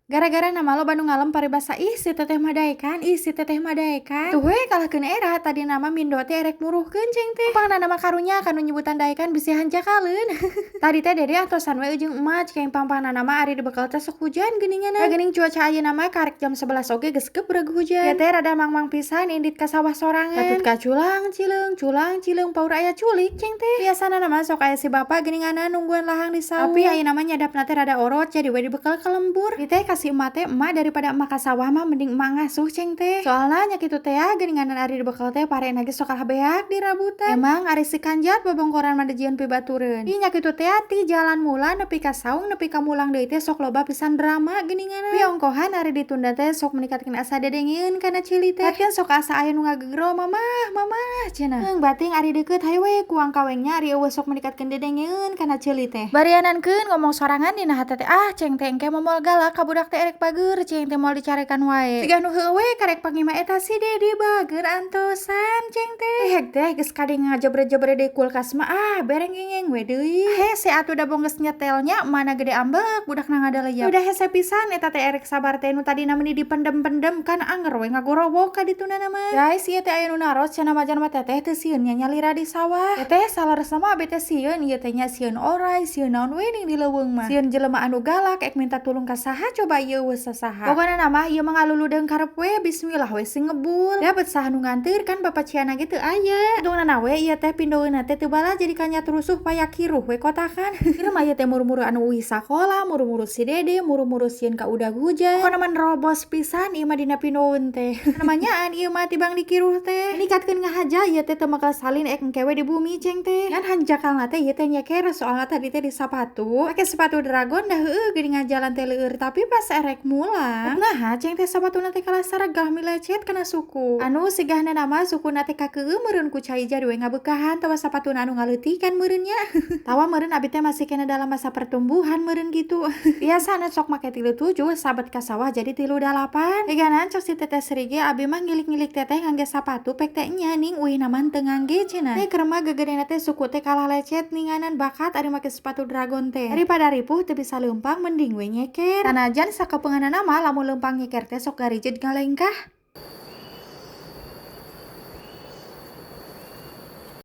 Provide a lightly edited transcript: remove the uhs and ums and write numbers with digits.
Gara-gara nama loba nu ngalem paribasa, "Ih, si teteh mah daekan, ih, si teteh mah daekan." Tuh we kalahkeun era tadi nama mindo teh erek muruhkeun ceng teh. Pangna nama karunya kanu nyebutan daekan bisi hanjakaleun. Tadi teh Dede antosan we jeung emak cek pangpangna nama ari dibekal teh sok hujan geuningan. Ya geuning cuaca ayeuna mah karek jam 11 oge geus gebreg hujan. Ya teh rada mangmang pisan indit ka sawah sorangan. Katut ka culang cileung, culang cileung paur aya culik ceng teh. Biasana nama sok aya si bapak geuninganan nungguan lahang di saung. Tapi ayeuna mah nyadapna teh rada orot, jadi we dibekal ka lembur. Di teh kasih emak teh, "Emak, daripada emak ka sawah mah mending emak ngasuh," ceng teh. Soalna nya kitu teh ya geuninganan ari dibekal teh parena ge sok kalah beak dirabutan. Emang ari si kanjat bobongkoran mah dijieun pibatureun. Ih, nya kitu teh ti jalan mula nepi ka saung nepi ka mulang deui teh sok loba pisan drama geuninganan. Piongkohan ari ditunda teh sok meningkatkeun asa dedengeun kana ceuli teh. Kan sok asa aya nu ngagegero, "Mamah, mamah," cenah. Heung bating ari deukeut hayu we kuang kawengnya ari eueuh sok meningkatkeun dedengeun kana ceuli teh. Barianankeun ngomong sorangan dina hate teh, "Ah," ceng teh, "engke moal galak ka budak teh, erek bager," ceng teh, "moal dicarekan wae." Siga nu heueuh we karek panggih mah eta si Dedi bager antosan ceng teh. Hek teh geus kade ngajebre-jebre deui kulkas mah, ah, berengengeng we deui. Hese atuh da bongges nyetelnya mana gede ambek budakna ngadaleyap. Udah hese pisan eta teh erek sabar teh nu tadina meuni dipendem-pendem kan anger we ngagorowok ka dituna mah. Guys, ieu teh aya nu naros cenah majan mah teteh teu sieun nya nyalira di sawah. Teteh saleresna mah abi teh sieun ieu teh nya, sieun oray, sieun naon we ning di leuweung mah. Sieun jelema anu galak, ek minta tulung ka saha coba ieu eueuh sasaha. Pokona mah ieu mah ngaluludeung karep we, bismillah we sing ngebul. Da bet saha nu nganteur kan bapak ciana ge teu aya. Untungna we ieu teh pindoeuna teh teu bala jadi kanyat rusuh payakiruh we kotakan. Ieu mah ieu teh muru-muru anu uih sakola, muru-muru si Dede, muru-muru sieun ka udag hujan. Pokona mah nerobos pisan ieu mah dina pindoeun teh. Namanyaan ieu mah tibang dikiruh teh. Ningkatkeun ngahaja ieu teh teu mekel salin ek engke we di bumi ceng teh. Ngan hanjakalna teh ieu teh nyeker soalna tadi teh di sapatu. Pake sepatu dragon dah heueuh geuningan jalan teh leueur, tapi pas erek mulang nah ceng teh sapatuna teh kalah saregah milecet kana suku. Anu sigahna nama sukuna teh kakeueuh meureun ku cai jadi we ngabeukahan tawa sapatuna anu ngaleutikan meureun nya. Tawa meureun abi teh masih kena dalam masa pertumbuhan meureun gitu. Biasana sok make 37, sabet ka sawah jadi 38. Eganan cok si teteh Sri ge, "Abi mah ngilik-ngilik teteh ngangge sapatu pek teh nya ning uih mah teu ngangge," cenah. Teh keur mah gegedena teh suku teh kalah lecet ninganan bakat ari make sepatu dragon teh. Daripada ripuh teu bisa leumpang mending we nyeker. Sanajan sakapeunganana mah lamun leumpang nyeker teh sok garijed ngalengkah.